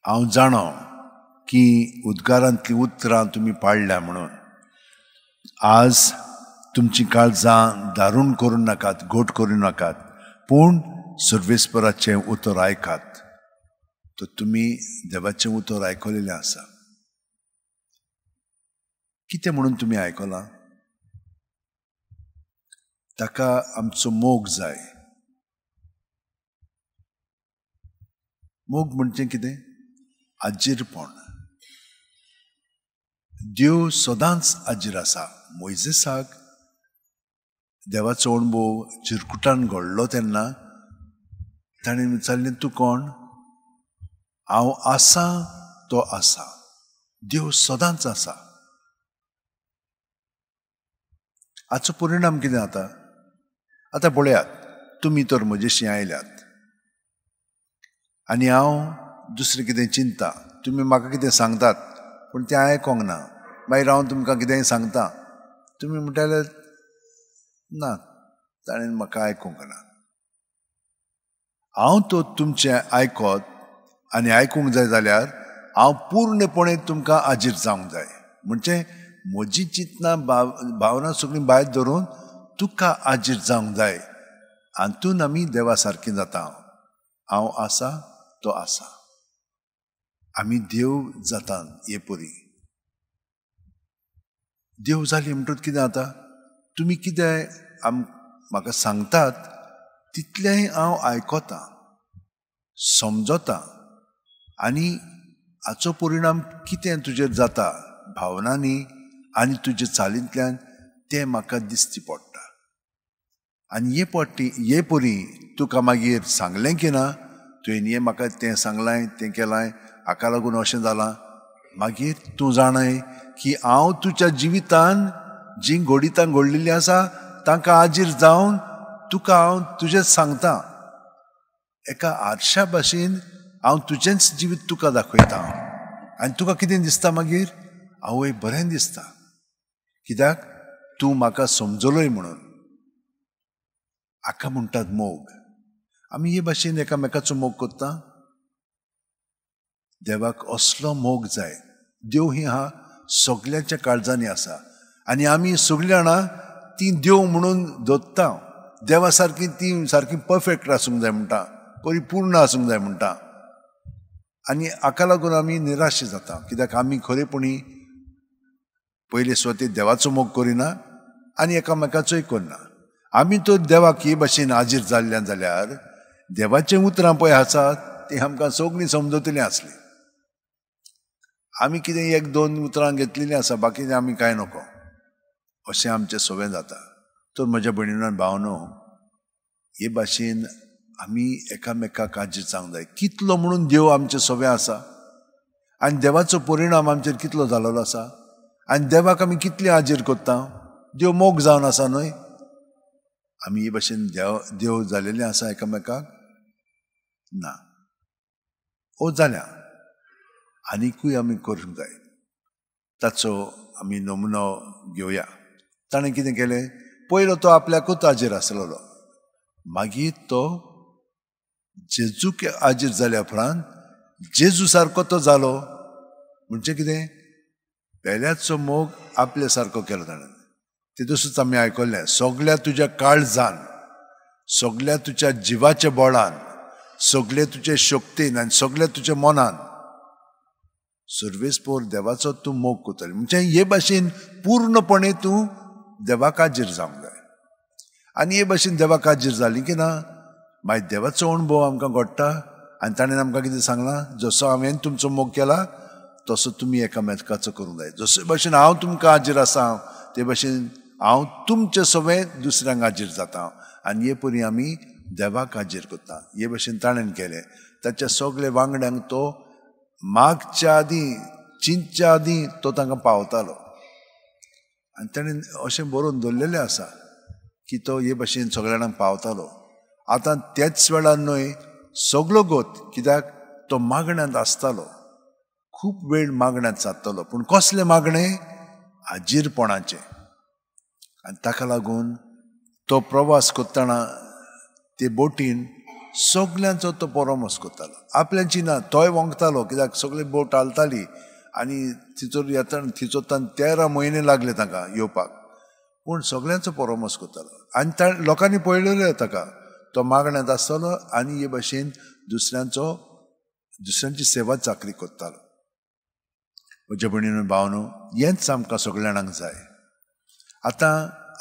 हांव जाणो की उद्गारांतलीं उतरां तुमी पाळ्ळ्या म्हणून. आज तुमचीं काळजां दारूण करूं नाकात, घोट करूं नाकात, पूण सर्वेस्पराचें उतर आयकात. तर तुमी देवाचें उतर आयकलेलें आसा. कितें म्हणून तुमी आयकलां? ताका आमचो मोग जाय. मोग म्हणजे कितें? आजीरपण. देव सदांच आजीर आसा. मोयजेसाक देवाचो अणभव चिरकुटान घडलो तेन्ना ताणें विचारलें, तूं कोण? हांव आसा तो आसा. देव सदांच आसा. हाचो परिणाम कितें जाता? आतां पळयात, तुमी तर म्हजेशी आयल्यात आनी हांव दुसरें कितें चिंता. तुमी म्हाका कितें सांगतात पूण तें आयकोंक ना. मागीर हांव तुमकां कितेंय सांगता, तुमी म्हणटाले ना, ताणें म्हाका आयकूंक ना. हांव तो तुमचें आयकत आनी आयकूंक जाय जाल्यार हांव पूर्णपणे तुमकां आजीर जावंक जाय. म्हणजे म्हजी चिंतना भावना सगळीं भायर धरून तुका आजीर जावंक जाय. हातून आमी देवा सारकीं जाता. हांव आसा तो आसा. आमी देव जाता हे परी. देव जाली म्हणटकच कितें जाता? तुमी कितें म्हाका सांगतात तितलेंय हांव आयकता, समजता आनी हाचो परिणाम कितें तुजेर जाता भावनांनी आनी तुजे चालींतल्यान तें म्हाका दिसती पडटा. आनी हे पडटी हे परी तुका मागीर सांगलें की ना, तुवें हें म्हाका तें सांगलां, तें केलां, हाका लागून अशें जालां, मागीर तूं जाणाय की हांव तुज्या जिवितान जीं घडितां घडलेलीं आसा तांकां आजीर जावन तुका हांव तुजेंच सांगता. एका आरशा भाशेन हांव तुजेंच जिवीत तुका दाखयता. आनी तुका कितें दिसता मागीर? आवय बरें दिसता, कित्याक तूं म्हाका समजलोय म्हणून. हाका म्हणटात मोग. आमी हे भाशेन एकामेकाचो मोग करता. देवाक असलो मोग जाय. देव ही हा सगल्यांच्या काळजांनी आसा आनी आमी सगळीं जाणां ती देव म्हणून धरता. देवा सारकी ती सारकी परफेक्ट आसूंक जाय म्हणटा, परिपूर्ण आसूंक जाय म्हणटा. आनी हाका लागून आमी निराश जाता, कित्याक आमी खरेपणी पयले सुवातेर देवाचो मोग करिना आनी एकामेकाचोय करना. आमी तर देवाक हे भाशेन आजीर जाल्ल्यान जाल्यार देवाचीं उतरां पळय आसात ती आमकां सगळीं समजतलीं आसलीं. आमी कितें एक दोन उतरां घेतलेलीं आसा, बाकीचें आमी कांय नको अशें आमचें सगळें जाता. तर म्हज्या भयणीनो भावनो, हे भाशेन आमी एकामेकाक आजीर जावंक जाय. कितलो म्हणून देव आमचें सगळें आसा आनी देवाचो परिणाम आमचेर कितलो जाल्लो आसा आनी देवाक आमी कितले आजीर करता. देव मोग जावन आसा न्हय? आमी हे भाशेन देव देव जालेले आसा एकामेकाक ना ओ जाल्या आनिकूय आमी करूंक जाय. ताचो आमी नमुनो घेवया. ताणें कितें केलें? पयलो तो आपल्याकूच आजीर आसलेलो, मागीर तो जेजूक आजीर जाल्या उपरांत जेजू सारको तो जालो. म्हणजे कितें? पेल्याचो मोग आपल्या सारको केलो ताणें. तितूच आमी आयकल्लें, सगल्या तुज्या काळजान, सगल्या तुज्या जिवाच्या बळान, सगळे तुजे शक्तीन आनी सगल्या तुज्या मनान सर्वेस्पोर देवाचो तूं मोग करतली. म्हणजे हे भाशेन पूर्णपणे तूं देवाक आजीर जावंक जाय. आनी हे भाशेन देवाक आजीर जाली की ना, मागीर देवाचो अणभव आमकां घडटा. आनी ताणें आमकां कितें सांगलां? जसो हांवें तुमचो मोग केला तसो तुमी एकामेकाचो करूंक जाय. जशे भाशेन हांव तुमकां आजीर आसा ते भाशेन हांव तुमचे सवें दुसऱ्यांक आजीर जाता. आनी हे परी आमी देवाक आजीर करता. हे भाशेन ताणें केलें. ताच्या सगळे वांगड्यांक तो मागच्या आदीं, चिंतच्या आदीं तो तांकां पावतालो. आनी ताणें अशें बरोवन दवरलेलें आसा की तो हे भाशेन सगळ्या जाणांक पावतालो. आतां त्याच वेळार न्हय सगलो गोत, कित्याक तो मागण्यांत आसतालो, खूब वेळ मागण्यांत सारतालो. पूण कसलें मागणें? आजीरपणाचें. आनी ताका लागून तो प्रवास करतना ते बोटीन सगल्यांचो तो परामर्श करतालो. आपल्यांची ना तोय वोंकतालो, कित्याक सगळे बोट हालताली आनी थिंचर येतना थिंचोतान 13 म्हयने लागले तांकां येवपाक. पूण सगल्यांचो परामर्श करतालो आनी लोकांनी पळयलेलो ताका, तो मागण्यांत आसतालो आनी हे भाशेन दुसऱ्यांची सेवा चाकरी करतालो. म्हज्या भयणीनो भावनो, हेंच आमकां सगळ्या जाणांक जाय. आतां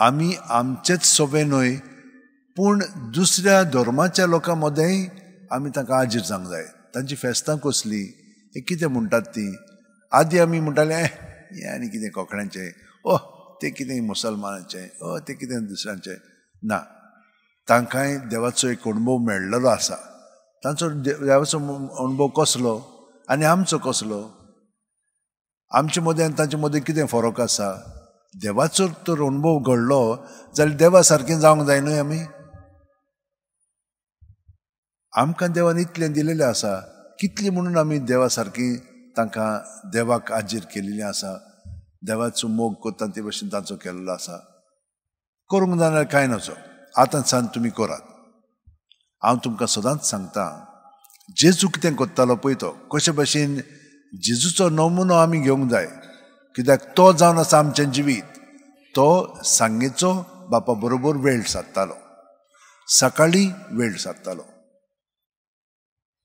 आमी आमचेच सोबे न्हय पूण दुसऱ्या धर्माच्या लोकां मदेंय आमी तांकां आजीर जावंक जाय. तांची फेस्तां कसलीं, हें कितें म्हणटात तीं. आदी आमी म्हणटाले हें आनी कितें कोंकण्यांचें, ओ तें कितें मुसलमानाचें, ओ तें कितें दुसऱ्यांचें. ना, तांकांय देवाचो एक अणभव मेळ्ळेलो आसा. तांचो देवाचो अणभव कसलो आनी आमचो कसलो, आमचे मदें आनी तांचे मदें कितें फरक आसा. देवाचो तर अणभव घडलो जाल्यार देवा सारकें जावंक जाय न्हय आमी. आमकां देवान इतलें दिलेलें आसा, कितलें म्हणून आमी देवा सारकी तांकां देवाक आजीर केलेलें आसा, देवाचो मोग करता ते भशेन तांचो केल्लो आसा. करूंक जाल्यार कांय नजो, आतां सान तुमी करात. हांव तुमकां सदांच सांगता, जेजू कितें करतालो पळय तो कशे भशेन जेजूचो नमुनो आमी घेवंक जाय, कित्याक तो जावन आसा आमचें जिवीत. तो सांगेचो बापा बरोबर वेळ सादतालो, सकाळीं वेळ सादतालो.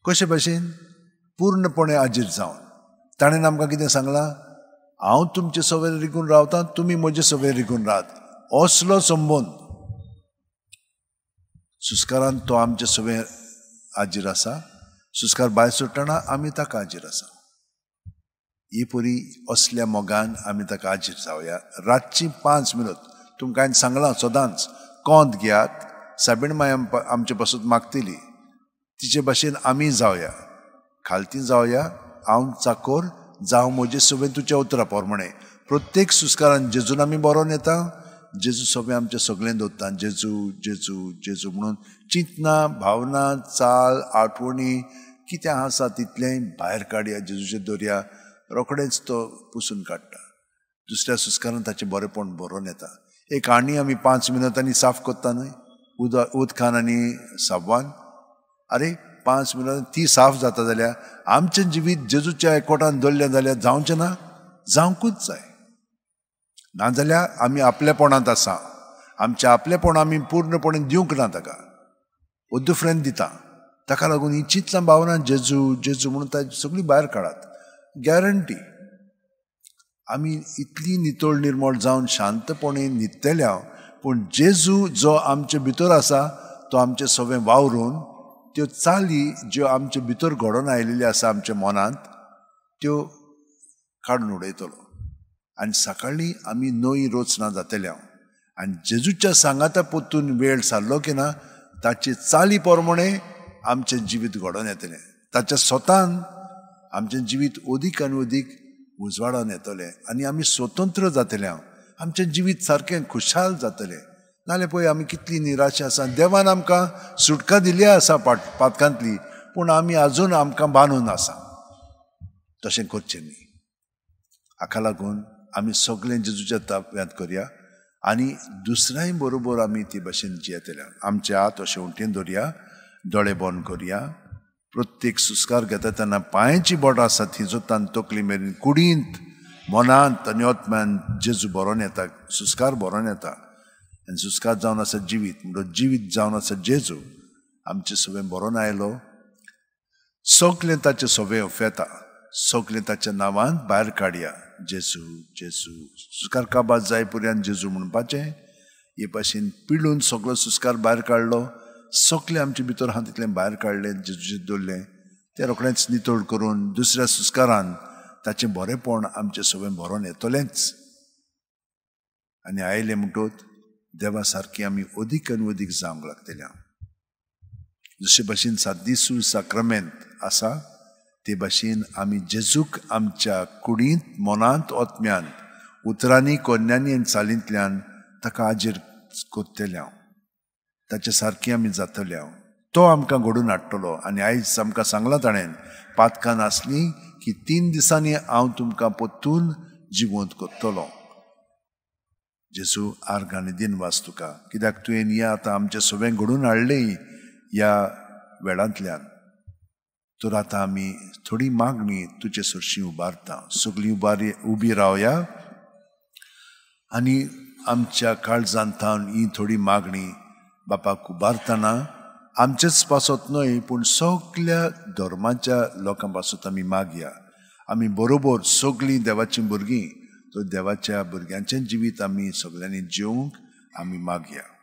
कशे भशेन पूर्णपणे आजीर जावन. ताणें आमकां कितें सांगलां, हांव तुमचे सवेर रिगून रावतां, तुमी म्हजे सवेर रिगून रावत, असलो संबंद. सुस्कारान तो आमचे सवेर आजीर आसा, सुस्कार भायर सुट्टना आमी ताका आजीर आसा. ही परी असल्या मोगान आमी ताका आजीर जावया. रातची 5 मिनट तुमकां हांवें सांगलां सदांच, कोंत घेयात, साबीण माय आमचे पासून मागतली, तिचे भाशेन आमी जावया, खालती जावया. हांव चाकोर जावं म्हजे सवें तुज्या उतरा प्रमाणे. प्रत्येक सुस्कारान जेजून आमी बरोवन येता, जेजू सगळें आमचें सगळें दवरता. जेजू जेजू जेजू म्हणून चिंतना, भावना, चाल, आठवणी कितें आसा तितलें भायर काडया, जेजूचेर दवरया, रोखडेंच तो पुसून काडटा. दुसऱ्या सुस्कारान ताचें बरेंपण बरोवन येता. एक आणी आमी 5 मिनटांनी साफ करता न्हय, उदकान आनी साबवान. आरे 5 मिनटां ती साफ जाता जाल्यार आमचें जिवीत जेजूच्या एकवटान दवरलें जाल्यार जावचें ना, जावंकूच जाय. नाजाल्यार आमी आपलेपणांत आसा, आमचें आपलेपण आमी पूर्णपणे दिवंक ना ताका, दुसऱ्यान दिता. ताका लागून ही चिंतनां भावना जेजू जेजू म्हणून ताची सगळी भायर काडात. गॅरंटी आमी इतली नितळ निर्मळ जावन शांतपणे न्हिदतले, पूण जेजू जो आमचे भितर आसा तो आमचे सगळें वावरून त्यो चाली ज्यो आमचे भितर घडोवन आयिल्ल्यो आसा आमच्या मनांत त्यो काडून उडयतलो. आनी सकाळीं आमी नवी रचना जातले. आनी जेजूच्या सांगाता परतून वेळ सारलो की ना, ताचे चाली प्रमाणे आमचें जिवीत घडोवन येतलें. ताच्या स्वतान आमचें जिवीत अदीक आनी अदीक उजवाडान येतलें आनी आमी स्वतंत्र जातले. आमचें जिवीत सारकें खुशाल जातलें. नाल्यार पळय आमी कितली निराशा आसा. देवान आमकां सुटका दिली आसा पातकांतली, पूण आमी आजून आमकां बांदून आसा. तशें करचें न्ही. हाका लागून आमी सगळें जेजूच्या ताब्यांत करया आनी दुसऱ्याय बरोबर आमी ते भाशेन जियेतले. आमचे हात अशे उंटेन दवरया, दोळे बंद करया. प्रत्येक सुस्कार घेता तेन्ना पांयची बोटां आसा थंयचो तान तकली मेरेन कुडींत, मनांत आनी आत्म्यान जेजू बरोवन येता, सुस्कार बरोवन येता. आनी सुस्कार जावन आसा जिवीत, म्हणटच जिवीत जावन आसा जेजू. आमचें सगळें बरोवन आयलो, सगळें ताचें सगळें उफेता, सगळें ताच्या नांवान भायर काडया. जेजू जेजू सुस्कार काबार जाय पुर्यान जेजू म्हणपाचें. हे भाशेन पिळून सगळो सुस्कार भायर काडलो, सगळें आमचे भितर आहा तितलें भायर काडलें, जेजूचेर दवरलें, तें रोखडेंच नितळ करून दुसऱ्या सुस्कारान ताचें बरेंपण आमचें सगळें बरोवन येतलेंच. आनी आयलें म्हणटच देवा सारकी आमी अदीक आनी अदीक जावंक लागतले. जशे भाशेन सादीसू साक्रमेंत आसा ते भाशेन आमी जेजूक आमच्या कुडींत, मनांत, आत्म्यांत, उतरांनी, कोन्यांनी आनी चालींतल्यान ताका आजीर करतले. ताचे सारकी आमी जातले. तो आमकां घडून हाडटलो. आनी आयज आमकां सांगलां ताणें, पातकां नासलीं की 3 दिसांनी हांव तुमकां परतून जिवंत करतलो. जेजू आर्गां आनी दिनवास तुका, कित्याक तुवें हें आतां आमचें सगळें घडून हाडलें ह्या वेळांतल्यान। तर आतां आमी थोडी मागणी तुजे सरशी उबारता। सगळीं उबी रावया आनी आमच्या काळजांत थावन ही थोडी मागणी बापाक उबारतना आमचेच पासत न्हय पूण सगल्या धर्माच्या लोकां पासत आमी मागया। आमी बरोबर सगळीं देवाचीं भुरगीं, तर देवाच्या भुरग्यांचें जिवीत आमी सगल्यांनी जिवंक आमी मागया।